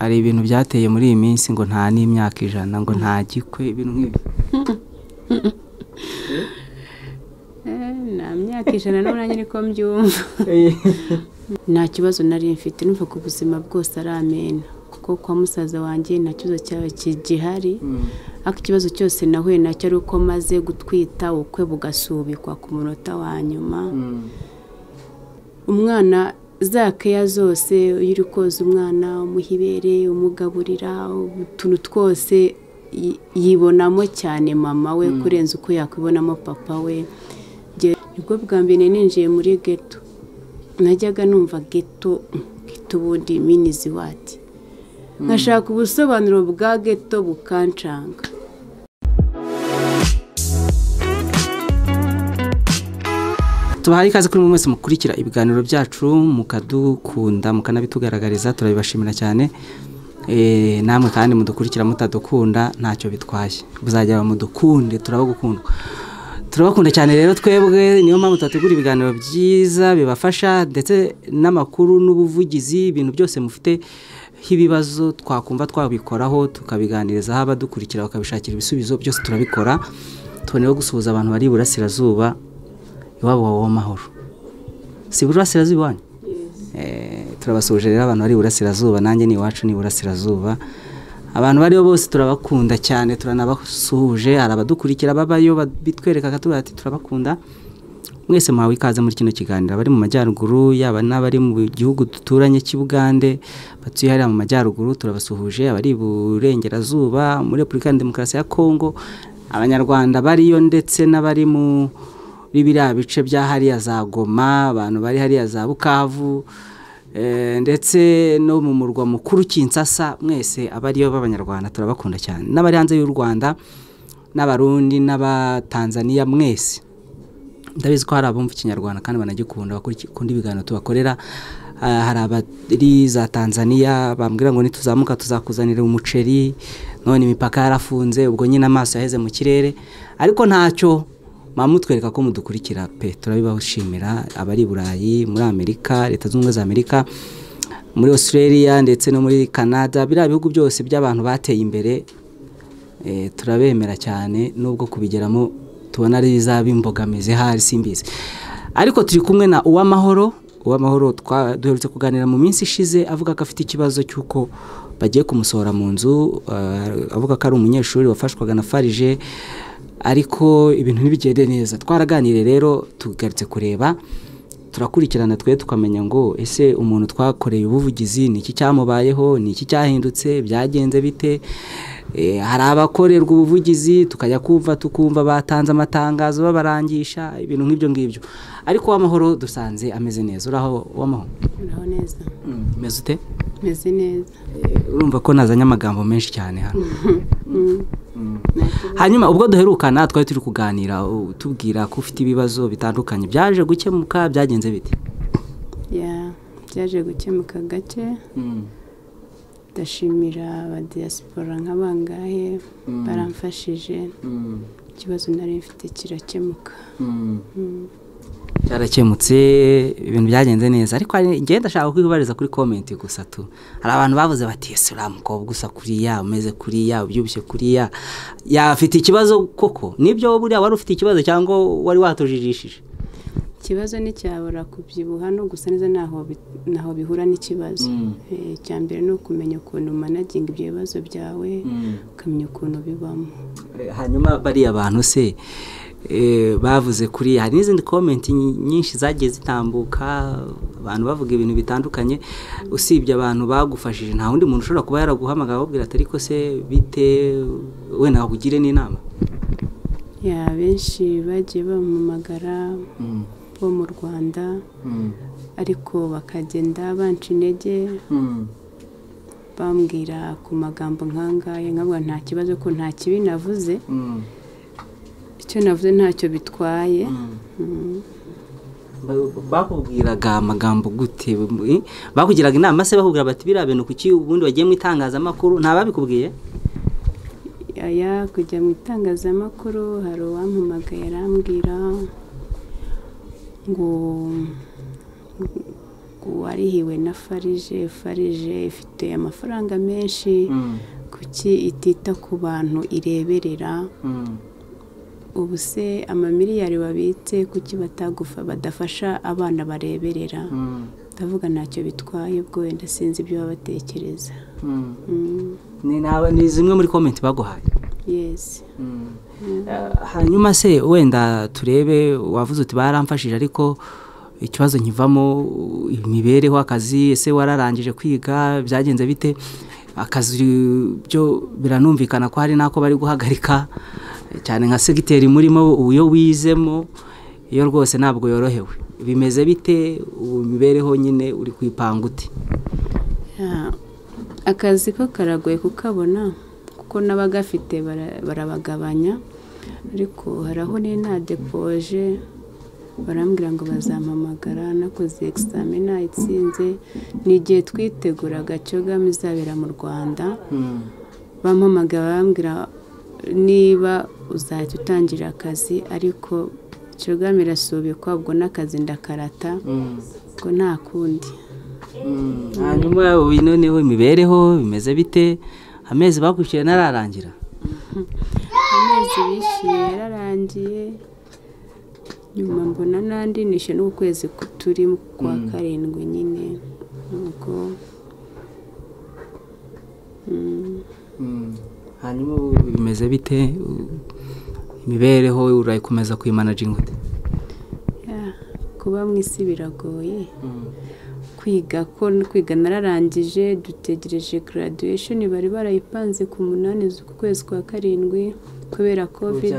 Hari ibintu byateye muri iyi minsi ngo nta n'imyaka 100 ngo nta gikwe, ibintu nk'ibyo. Nta myaka 100 n'umunani niko mbyumva. Nta kibazo nari mfite, numva ko ubuzima bwose ari amena, kuko kwa musaza wanjye nta kibazo cyaba gihari. Ariko ikibazo cyose nahuye nacyo ari uko maze gutwita ubukwe bugasubikwa ku munota wa nyuma. Umwana za keya zose, iyo uri koza umwana umuha ibere, umugaburira, utuntu twose yibonamo cyane mama we kurenza uko yakwibonamo papa we. Nibwo bwa mbere ninjiye muri ghetto, najyaga numva ghetto ubundi minizi wati, nkashaka ubusobanuro bwa ghetto bukancanga. Tubahaye ikaze kuri mwese mukurikira ibiganiro byacu, mukadukunda mukanabitugaragariza, turabibashimira cyane. Namwe kandi mudukurikira mutadukunda ntacyo bitwaye, muzajya mudukunde, turabagukunda, turabakunda cyane. Rero twebwe niyo mpamvu twategura ibiganiro byiza bibafasha, ndetse n'amakuru n'ubuvugizi, ibintu byose mufite ibibazo twakumva twabikoraho tukabiganirizaho abadukurikira bakabishakira ibisubizo, byose turabikora. Tuboneyeho gusuhuza abantu bari iburasirazuba, iwabo w'amahoro, si iburasirazuba iwanyu? Turabasuhuje rero abantu bari iburasirazuba, nanjye ni iwacu ni iburasirazuba. Abantu bariyo bose turabakunda cyane, turanabasuhuje. Hari abadukurikira babayo bitwereka akatubwira ati turabakunda mwese, muhawe ikaze muri kino kiganiro. Abari mu majyaruguru, yaba n'abari mu gihugu duturanye cy'i Bugande batuye hariya mu majyaruguru, turabasuhuje. Abari iburengerazuba muri Repubulika ya Demokarasi ya Kongo, Abanyarwanda bariyo, ndetse n'abari mu biriya bice bya hariya za Goma, abantu bari hariya za Bukavu, ndetse no mu murwa mukuru Kinshasa, mwese abariyo b'Abanyarwanda turabakunda cyane, n'abari hanze y'u Rwanda, n'Abarundi, n'Abatanzania, mwese ndabizi ko hari abumva Ikinyarwanda kandi banagikunda, bakunda ibiganiro tubakorera. Hari abari za Tanzania bambwira ngo nituzamuka tuzakuzanira umuceri, none imipaka yarafunze, ubwo nyine amaso yaheze mu kirere, ariko ntacyo mutwereka ko mudukurikira pe, turabibashimira. Abari i Burayi, muri Amerika, Leta Zunze Ubumwe za Amerika, muri Australia ndetse no muri Canada, biriya bihugu byose by'abantu bateye imbere, turabemera cyane, nubwo kubigeramo tubona ari bizaba imbogamizi hari simbizi. Ariko turi kumwe na Uwamahoro. Uwamahoro duherutse kuganira mu minsi ishize, avuga ko afite ikibazo cy'uko bagiye kumusohora mu nzu, avuga ko ari umunyeshuri wafashwaga na farije, ariko ibintu ntibigende neza. Twaraganiriye rero, tugarutse kureba, turakurikirana twe tukamenya ngo ese umuntu twakoreye ubuvugizi ni iki cyamubayeho, ni iki cyahindutse, byagenze bite. Hari abakorerwa ubuvugizi tukajya kumva tukumva batanze amatangazo babarangisha, ibintu nk'ibyo ngibyo. Ariko Uwamahoro dusanze ameze neza. Uraho Uwamahoro? Uraho neza. Meze ute? Meze neza. Urumva ko nazanye amagambo menshi cyane hano. Hanyuma ubwo duherukana twari turi kuganira, utubwira ko ufite ibibazo bitandukanye, byaje gukemuka, byagenze bite? Byaje gukemuka gake. Ndashimira aba diaspora nk'abangahe baramfashije, ikibazo nari mfite kirakemuka. Cyarakemutse, ibintu byagenze neza. Ariko ngenda ndashaka kwibariza kuri comment gusa tu. Hari abantu bavuze bati ese uriya mukobwa gusa kuriya, umeze kuriya, ubyibushye kuriya, yafite ikibazo koko? Nibyo buriya wari ufite ikibazo cyangwa wari watujijishije? Ikibazo nticyabura kubyibuha no gusa neza, naho bihura n'ikibazo. Icya mbere ni ukumenya ukuntu managinga ibyo bibazo byawe, ukamenya ukuntu bibamo. Hanyuma bariya bantu se bavuze kuri, hari n'izindi comment nyinshi zagiye zitambuka, abantu bavuga ibintu bitandukanye. Usibye abantu bagufashije, nta wundi muntu ushobora kuba yaraguhamagara ababwira ati ariko se bite, we nakugire n'inama? Benshi bagiye bampamagara bo mu Rwanda, ariko bakagenda banca intege, bambwira ku magambo nk'angaya, nkavuga nta kibazo ko nta kibi navuze, icyo navuze ntacyo bitwaye. Bakubwiraga amagambo gute? Bakugiraga inama se, bakubwira bati biriya bintu kuki ubundi wagiye mu itangazamakuru? Nta babikubwiye? Aya kujya mu itangazamakuru, hari uwampamagaye arambwira ngo Warihiwe na farije, farije ifite amafaranga menshi, kuki itita ku bantu ireberera? Ubu se amamiliyari babitse kuki batagufa badafasha abana bareberera? Ndavuga ntacyo bitwaye, ubwo wenda sinzi ibyo babatekereza. Ni zimwe muri comment baguhaye. Yes. Hanyuma se wenda turebe, wavuze uti baramfashije ariko ikibazo nkivamo imibereho, akazi, ese wararangije kwiga byagenze bite? Akazi byo biranumvikana ko hari nako bari guhagarika cyane nka segiteri murimo uyo wizemo iyo rwose ntabwo yorohewe. Bimeze bite imibereho nyine uri kwipanga ute? Akazi ko karagoye kukabona kuko n'abagafite barabagabanya, ariko hari aho nadepoje barambwira ngo bazampamagara, nakoze examen nayitsinze. Ni igihe twiteguraga CHOGM izabera mu Rwanda, bampamagara barambwira niba uzahita utangira akazi, ariko CHOGM irasubikwa, ubwo n'akazi ndakarata, ubwo nta kundi. Hanyuma noneho imibereho bimeze bite? Amezi bakwishyuye nararangira? Amezi bishyuye yararangiye, nyuma mbona n'andi nishyuye n'ukwezi turi kwa 7 nyine nuko. Hanyuma bimeze bite imibereho, urayikomeza kuyimanaginga ute? Kuba mu isi biragoye. Kwiga ko kwiga nararangije, dutegereje graduation bari barayipanze ku 8 z'ukwezi kwa 7 kubera covid.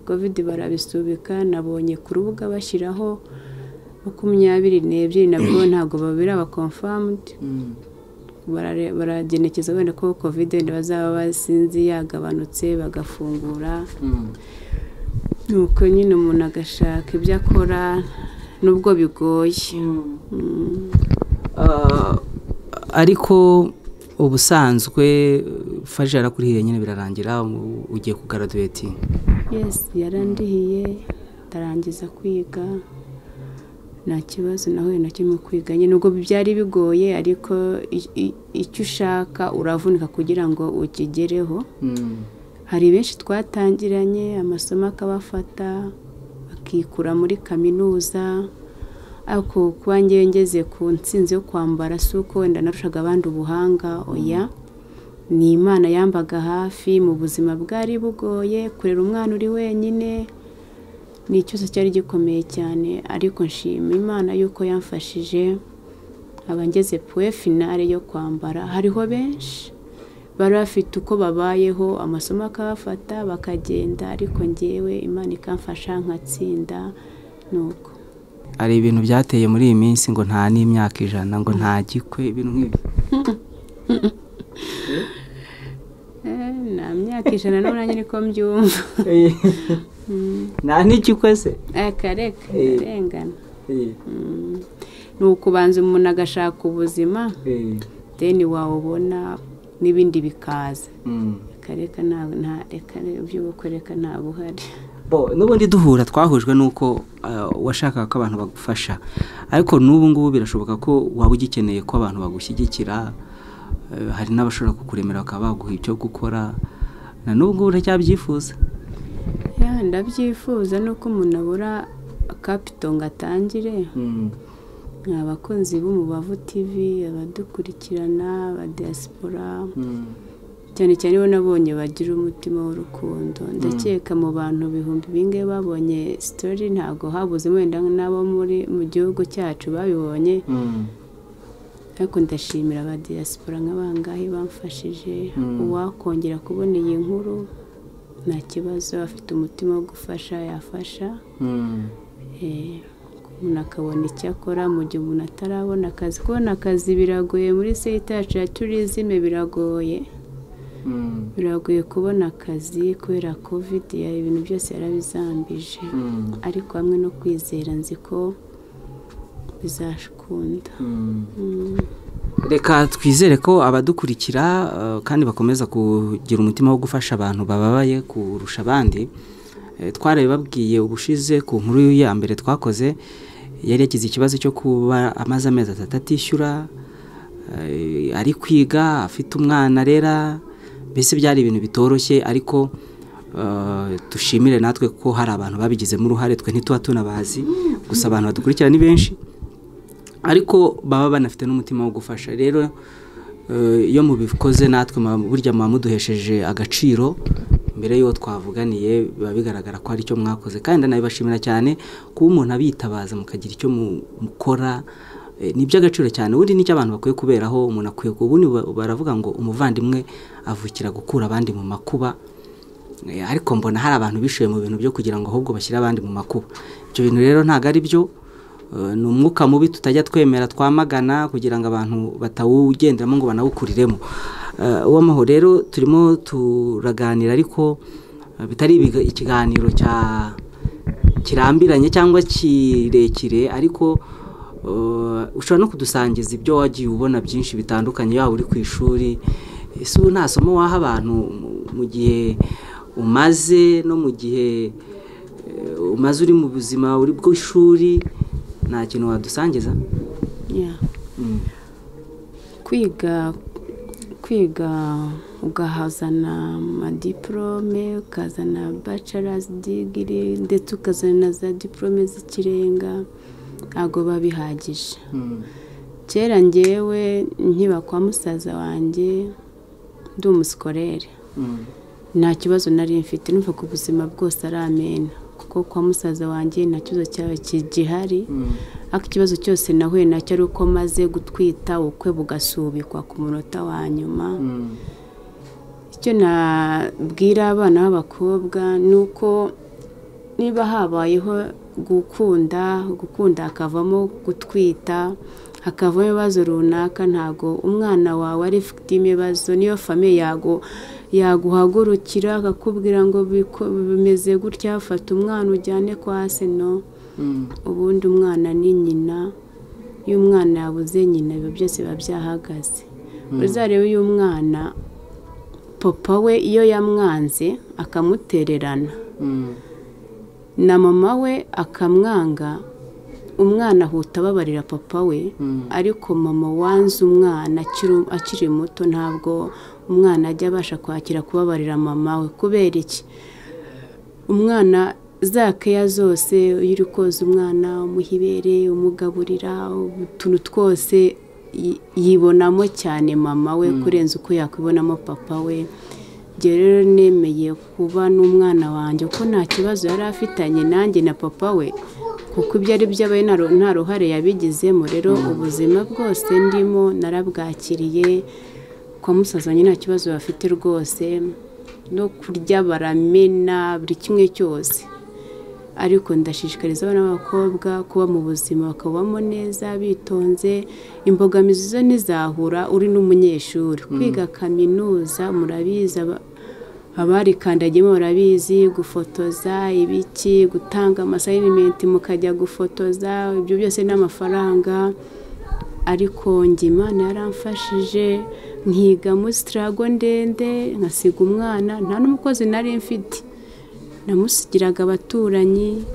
Covid barabisubika, nabonye ku rubuga bashyiraho 22, nabwo ntabwo babira ba confirmed. Baragenekeza wenda ko covid wenda bazaba basinzi yagabanutse bagafungura. Nuko nyine umuntu agashaka ibyo akora nubwo bigoye. Ariko ubusanzwe faje yarakurihiye nyine birarangira ugiye kugraduate? Yes, yarandihiye ndarangiza kwiga nta kibazo nahuye nacyo mu kwiga nyine, nubwo byari bigoye ariko icyo ushaka uravunika kugira ngo ukigereho. Hari benshi twatangiranye amasomo akabafata bakikura muri kaminuza, ariko kuba ngewe ngeze ku ntsinzi yo kwambara si uko wenda narushaga abandi ubuhanga, oya, ni Imana yambaga hafi mu buzima bwari bugoye. Kurera umwana uri wenyine ni icyuso cyari gikomeye cyane, ariko nshima Imana yuko yamfashije aba ngeze puwe finale yo kwambara. Hariho benshi bari bafite uko babayeho amasomo akabafata bakagenda, ariko ngewe Imana ikamfasha nkatsinda. Nuko hari ibintu byateye muri iyi minsi ngo nta n'imyaka 100 ngo nta gikwe, ibintu nk'ibyo. Nta myaka 100 n'umunani niko mbyumva. Nta n'igikwe se? Akareka arengana. Ni ukubanza umuntu agashaka ubuzima, deni wawubona n'ibindi bikaza. Akareka nta reka iby'ubukwe reka nta buhari. N'ubundi duhura twahujwe nuko washakaga ko abantu bagufasha, ariko n'ubu ngubu birashoboka ko waba ugikeneye ko abantu bagushyigikira, hari n'abashobora kukuremera bakaba baguha icyo gukora, na n'ubu ngubu uracyabyifuza? Ndabyifuza, nuko umuntu abura capital ngo atangire. Abakunzi b'Umubavu TV, abadukurikirana, aba diaspora, cyane cyane bo nabonye bagira umutima w'urukundo. Ndakeka mu bantu ibihumbi bingahe babonye story, ntago habuze wenda n'abo muri mu gihugu cyacu babibonye, ariko ndashimira aba diaspora nk'abangahe bamfashije. Uwakongera kubona iyi nkuru nta kibazo, afite umutima wo gufasha yafasha. Umuntu akabona icyo akora mu gihe umuntu atarabona akazi. Kubona akazi biragoye muri secteur yacu ya tourisme, biragoye. Biragoye kubona akazi kubera covid, ibintu byose yarabizambije, ariko hamwe no kwizera nzi ko bizakunda. Reka twizere ko abadukurikira kandi bakomeza kugira umutima wo gufasha abantu bababaye kurusha abandi. Twarabibabwiye ubushize ku nkuru ya mbere twakoze Yari yagize ikibazo cyo kuba amaze amezi 3 atishyura, ari kwiga afite umwana arera, mbese byari ibintu bitoroshye. Ariko dushimire natwe ko hari abantu babigizemo uruhare, twe ntituba tunabazi, gusa abantu badukurikira ni benshi, ariko baba banafite n'umutima wo gufasha. Rero iyo mubikoze natwe burya muba muduhesheje agaciro mbere y'uwo twavuganiye, biba bigaragara ko hari icyo mwakoze. Kandi ndanabibashimira cyane kuba umuntu abitabaza mukagira icyo mukora, ni iby'agaciro cyane. Ubundi nicyo abantu bakwiye kuberaho, umuntu akwiye ubundi baravuga ngo umuvandimwe avukira gukura abandi mu makuba, ariko mbona hari abantu bishoye mu bintu byo kugira ngo ahubwo bashyire abandi mu makuba. Ibyo bintu rero ntabwo ari byo, ni umwuka mubi tutajya twemera, twamagana kugira ngo abantu batawugenderamo ngo banawukuriremo. Uwamahoro rero turimo turaganira, ariko bitari ikiganiro cya kirambiranye cyangwa kirekire, ariko ushobora no kudusangiza ibyo wagiye ubona byinshi bitandukanye, yaba uri ku ishuri. Ese ubu nta somo waha abantu mu gihe umaze no mu gihe umaze uri mu buzima uri bw'ishuri, nta kintu wadusangiza? Kwiga ugahazana amadiporome, ukazana bachelor's degree, ndetse ukazana na za diporome z'ikirenga, ntabwo biba bihagije. Kera ngewe nkiba kwa musaza wanjye ndi umusikorere, nta kibazo nari mfite, numva ko ubuzima bwose ari amena, kuko kwa musaza wanjye nta kibazo cyaba gihari. Ariko ikibazo cyose nahuye nacyo ari uko maze gutwita ubukwe bugasubikwa ku munota wa nyuma. Icyo nabwira abana b'abakobwa ni uko niba habayeho gukunda hakavamo gutwita, hakavamo ibibazo runaka, ntago umwana wawe ari victime ibibazo, niyo famiye yaguhagurukira akakubwira ngo bimeze gutya, fata umwana ujyane kwa se. No, ubundi umwana ni nyina, iyo umwana yabuze nyina biba byose biba byahagaze. Uzarebe uyu mwana papa we iyo yamwanze akamutererana, na mama we akamwanga, umwana ahuta ababarira papa we, ariko mama wanze umwana akiri muto ntabwo umwana ajya abasha kwakira kubabarira mama we. Kubera iki? Umwana za keya zose, iyo uri koza umwana, umuha ibere, umugaburira, utuntu twose yibonamo cyane mama we kurenza uko yakwibonamo papa we. Njye rero nemeye kuba n'umwana wanjye kuko nta kibazo yari afitanye nanjye na papa we, kuko ibyo ari byabaye nta ruhare yabigizemo. Rero ubuzima bwose ndimo narabwakiriye, kwa musaza wanjye nta kibazo bafite rwose, no kurya baramena buri kimwe cyose. Ariko ndashishikariza abana b'abakobwa kuba mu buzima bakabamo neza bitonze. Imbogamizi zo ntizahura uri n'umunyeshuri. Kwiga kaminuza murabizi, abarikandagiyemo barabizi, gufotoza ibiki, gutanga amasayinimenti mukajya gufotoza, ibyo byose n'amafaranga. Ariko njye Imana yaramfashije nkiga muri sitarago ndende, nkasiga umwana, nta n'umukozi nari mfite, namusigiraga abaturanyi.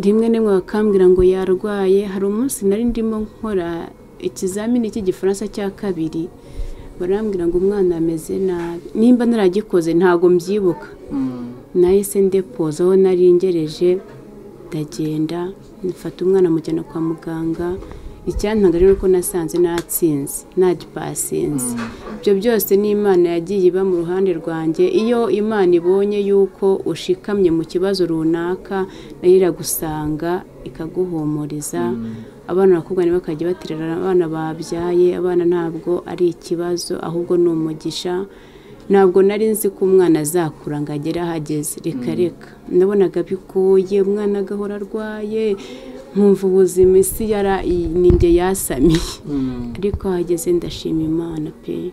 Rimwe na rimwe bakambwira ngo yarwaye. Hari umunsi nari ndimo nkora ikizamini cy'igifaransa cya kabiri, barambwira ngo umwana ameze nabi, nimba naragikoze ntago mbyibuka. Nahise ndepoza aho nari ngereje, ndagenda mfata umwana mujyana kwa muganga. Icyantanga rero ko nasanze natsinze, nagipasinze. Ibyo byose ni Imana yagiye iba mu ruhande rwanjye. Iyo Imana ibonye yuko ushikamye mu kibazo runaka, nayo iragusanga ikaguhumuriza. Abana bakobwa ntibakajya batererana abana babyaye, abana ntabwo ari ikibazo ahubwo ni umugisha. Ntabwo nari nzi ko umwana azakura ngo agere aho ageze, reka reka. Nabonaga bigoye, umwana agahora arwaye, nkumva ubuzima isi ninjye yasamiye. Ariko ahageze ndashima Imana pe.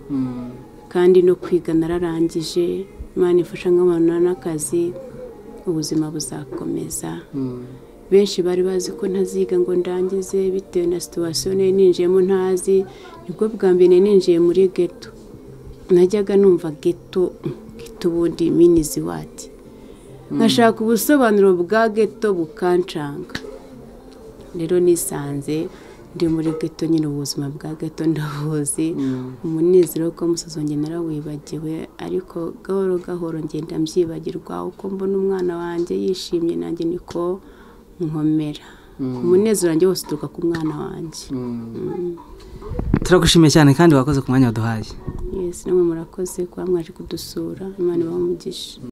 Kandi no kwiga nararangije, Imana ifasha nk'abantu n'akazi, ubuzima buzakomeza. Benshi bari bazi ko ntaziga ngo ndangize bitewe na situation nari ninjiyemo ntazi. Nibwo bwa mbere ninjiye muri ghetto, najyaga numva ghetto ubundi minizi wati, nkashaka ubusobanuro bwa ghetto bukancanga. Rero nisanze ndi muri geto nyine, ubuzima bwa geto ndabuzi. Umunezero wo kuba musaza wanjye narawibagiwe, ariko gahoro gahoro ngenda mbyibagirwa. Uko mbona umwana wanjye yishimye nanjye niko nkomera. Umunezero wanjye wose uturuka ku mwana wanjye. Turagushimiye cyane kandi wakoze ku mwanya waduhaye. Yes, namwe murakoze kuba mwaje kudusura. Imana ibahe umugisha.